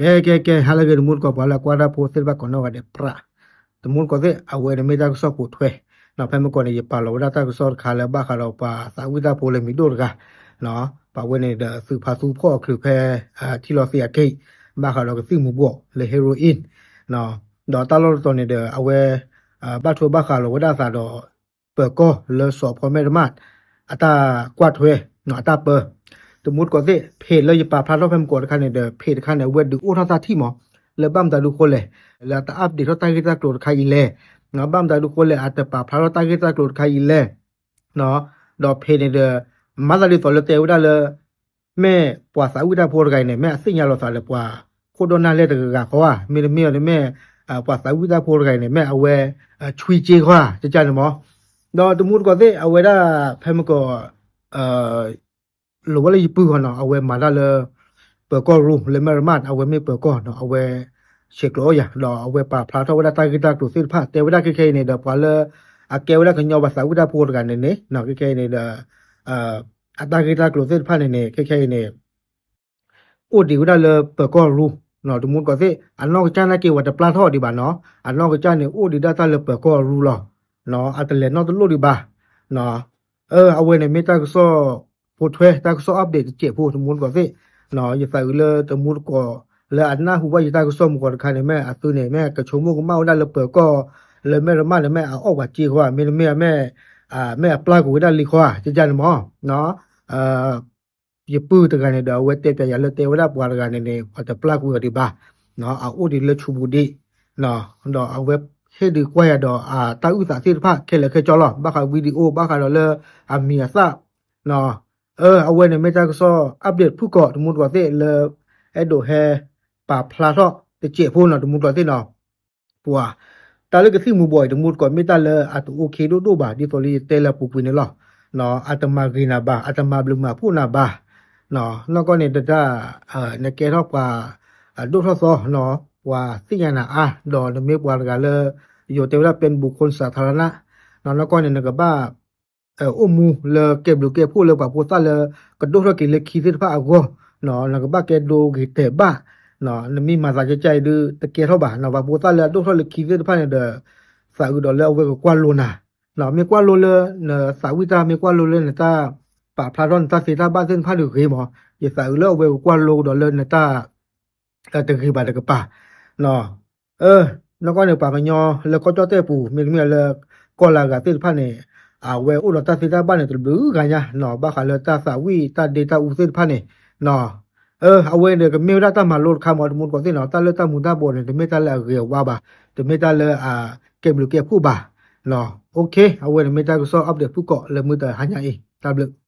ကဲ ကဲ ကဲ ဟါလၢအဂ့ၤ တမူတကိး ပှၤလၢကွၢ်တၢ်ဖိသ့ၣ်တဖၣ်ကိးနီၢ်ဂၤဒဲးပြး, တမူတကိးသ့ၣ် အဝဲန့ၣ်မ့ၢ်တၢ်ကစီၣ်ပိာ်ထွဲ, ဒီးဖဲမုၢ်ဂီၤန့ၣ် ယပာ်လီၤဝဲဒၣ်တၢ်ကစီၣ်တခါလၢဘၣ်ဃးဒီးပှၤသးဝံၣ်တၢ်ဖိလၢမံၤဒိၣ်တဂၤ, ပှၤဝဲန့ၣ်ဒီးသုးဖါသူဖီၣ်အီၤချုးဖဲ ထံလီၤသံးအက့ၢ်, ဘၣ်ဃးဒီးကသံၣ်မူၤဘှီးလၢ heroin, ဒီးတၢ်လီၢ်တတီၤန့ၣ်ဒီး အဝဲ ဘၣ်ထွဲဘၣ်ဃးလီၤဝဲဒၣ်အသးဒီး ပၢၤကီၢ်လၢစီၤဖီမဲၢ်တမး အတၢ်ကွၢ်ထွဲ အတၢ်ပၢ တမူတကိးသ့ၣ် ဖဲးလၢယပာ်ဖျါထီၣ်ဖဲမုၢ်ဂီၤတခါန့ၣ်ဒီး ဖဲးတခါန့ၣ် အဝဲဒုးအိၣ်ထီၣ်တၢ်ထံၣ်မး လၢဘၣ်မတၤဒုးဃိလဲၣ်, လၢအတ update ထီၣ်တၢ်ဂ့ၢ်တၢ်ကျိၤတခါအံၤလဲၣ်, ဘၣ်မတၤဒုးဃိလဲၣ် အတပာ်ဖျါထီၣ်တၢ်ဂ့ၢ်တၢ်ကျိၤတခါအံၤလဲၣ်, ဒီးဖဲးန့ၣ်ဒီး မၤသးဒ်သိးလၢတဲဝဲဒၣ်လၢ မ့ၢ်ပှၤသးဝံၣ်တၢ်ဖိတဂၤအံၤန့ၣ် မ့ၢ်အသ့ၣ်ညါလီၤသးဒီးပှၤခိၣ်ဒီနၢ်လဲၢ်တဂၤဃီဧါ, မ့တမ့ၢ်ဒီးမ့ၢ် ပှၤသးဝံၣ်တၢ်ဖိတဂၤအံၤန့ၣ် မ့ၢ်အဝဲ ဆွံက့ဃီဧါ ကကန့ၣ်မး, ဒီးတမူတကိးသ့ၣ် အဝဲဒၣ်ဖဲမုၢ်ဂီၤ လိၤဝဲလၢယပုၢ်ဃီနီၤ အဝဲမၤတၢ်လၢ ပၢၤကီၢ်ရူ လၢမဲၢ်ရမး အဝဲမ့ၢ်ပၢၤကီၢ်နီၤ အဝဲ ဆဲးကျိးအိၣ်ယၤ ဒီးအဝဲပာ်ဖျါထီၣ်ဝဲဒၣ်တၢ်ဂ့ၢ်တၢ်ကျိၤသ့ၣ်တဖၣ် တဲဝဲဒၣ်ခဲခဲအံၤန့ၣ်ဒီး ပှၤလၢ အကဲဝဲဒၣ်ကညီပှၤသးဝံၣ်တၢ်ဖိတဂၤန့ၣ်န့ၣ် ခဲခဲအံၤန့ၣ်ဒီး အတၢ်ဂ့ၢ်တၢ်ကျိၤသ့ၣ်တဖၣ်န့ၣ်န့ၣ် ခဲခဲအံၤန့ၣ် အိၣ်ဒံးဝဲဒၣ်လၢပၢၤကီၢ်ရူ တမူတကိးသ့ၣ် အနီၢ်ကစၢ်နာ်က့ၤဝဲတပျၢ်ထီၣ်ဒံးဘၣ်နီၤ အနီၢ်ကစၢ်န့ၣ် အိၣ်ဒံးဒၣ်တၢ်လၢပၢၤကီၢ်ရူလီၤ, အတလဲၤနီတလိၣ်ဒံးဘၣ်, အဝဲန့ၣ်မ့ၢ်တၢ်ကစီၣ်ပိာ်ထွဲ တၢ်ကစီၣ် update တစဲးဖိ တမူတကိးသ့ၣ်, ယသးအုးလၢတမူတကိး လၢအနၢ်ဟူဘၣ်ယတၢ်ကစီၣ်မုၢ်ဂီၤတခါန့ၣ် မ့ၢ်အသုန့ၣ် မ့ၢ်ကဆိကမိၣ်ကမၣ်ဝဲဒၣ်လၢပၢၤကီၢ် လၢမဲၢ်ရမးန့ၣ် မ့ၢ်အအီၣ်ပှၤစ့ဃီဧါ မ့တမ့ၢ် မ့ၢ်အပျၢ်ကွံာ်ဝဲဒၣ်လံဃီဧါ ကကန့ၣ်မး ယပုၢ်တဂၤန့ၣ်ဒီး အဝဲတဲပျးယၤလၢတဲဝဲဒၣ်ပှၤတဂၤန့ၣ်န့ၣ် ပှၤတပျၢ်ကွံာ်အီၤဒံးဘၣ်, အအိၣ်ဒံးလၢဆူပူၤဒံး, ဒီးအဝဲဟ့ၣ်ဒုးကွၢ်ယၤဒီးအတၢ်အုၣ်သးသ့ၣ်တဖၣ်ခဲလၢာ်ခဲဆ့လီၤ ဘၣ်ဃး video ဘၣ်ဃးဒီးလၢအမံၤအသၣ်, အဝဲန့ၣ်မ့ၢ်တၢ်ကစီၣ် update ဖုၣ်ကိာ် တမူတကိးသ့ၣ်လၢ အဲၣ်ဒိးဟဲ ပာ်ဖျါထီၣ်တစဲးဖိနီၤ တမူတကိးသ့ၣ်နီၤ ပှၤ တၢ်လၢကသံၣ်မူၤဘှီးအံၤ တမူတကိး မ့ၢ်တၢ်လၢအတအိၣ်ခ့ဒိၣ်ဒိၣ်ဘၣ် ဒ်သိးလၢယတဲလၢအပူၤကွံာ်န့ၣ်လီၤ. အတမၤဂ့ၤနၤဘၣ် အတမၤဘျုးမၤဖှိၣ်နၤဘၣ်, နီၢ်ကီၢ်န့ၣ်တဒၣ် နကဲထီၣ်ပှၤ ဒိၣ်ထီၣ်သီ ပှၤသ့ၣ်ညါနၤအါ ဒီးနမ့ၢ်ပှၤတဂၤလၢ ယိၤတဲဝဲဒၣ် เป็นบุคคลสาธารณะ နီၢ်ကီၢ်န့ၣ် နကဘၣ် အိၣ်မူလၢကဲဘျုးကဲဖှိၣ်လၢပှၤဖိသၣ်လၢ ကဒိၣ်ထီၣ်က့ၤလၢခံသ့ၣ်တဖၣ်အဂီၢ်, နကဘၣ်ကဲဒိဂ့ၤတဲာ်ဘၣ်, နမ့ၢ်မၤသးကကၢ်အံၤဒုး တကဲထီၣ်ဘၣ်, ပှၤဖိသၣ်လၢအဒိၣ်ထီၣ်လၢခံသ့ၣ်တဖၣ်န့ၣ်ဒီး သးအုးဒီးလၢအဝဲကကွၢ်လိနၤ, မ့ၢ်ကွၢ်လိလၢနသးဝံၣ်တၢ် မ့ၢ်ကွၢ်လိလၢနတၢ်ပာ်ဖျါထီၣ်နတၢ်သ့တၢ်ဘၣ်သ့ၣ်တဖၣ်ဒုးဂ့ၤမး, ယသးအုးလၢအဝဲကကွၢ်လိကဒီးလၢနတၢ် တဂ့ၤဘၣ်တကပၤ နီၢ်ကီၢ်န့ၣ် ပှၤကညီလၢကီၢ်ကၠီၣ်တဲၣ်ပူၤ မ့တမ့ၢ်လၢ ကီၢ်လၢအဂၤသ့ၣ်တဖၣ်န့ၣ် အဝဲအိၣ်ဒီးတၢ်သ့တၢ်ဘၣ်န့ၣ် တဘျုးဂၤညါ ဘၣ်ဃးလၢတၢ်သးဝံၣ်တၢ်ဒ့တၢ်အူသ့ၣ်တဖၣ်န့ၣ် အဝဲန့ၣ်ကမ့ၢ်ဝဲဒၣ်တၢ်မၤလိတခါမး တမူတကိးသ့ၣ်နီၤ တၢ်လၢတၢ်မူၤတၢ်ဘှီးန့ၣ် တမ့ၢ်တၢ်လၢအဂ့ၤအဝါဘၣ်, တမ့ၢ်တၢ်လၢအကဲဘျုးကဲဖှိၣ်ဘၣ်, အဝဲန့ၣ်မ့ၢ်တၢ်ကစီၣ် update ဖုၣ်ကိာ်လၢမုၢ်တဟါညါအံၤ တၢ်ဘျုး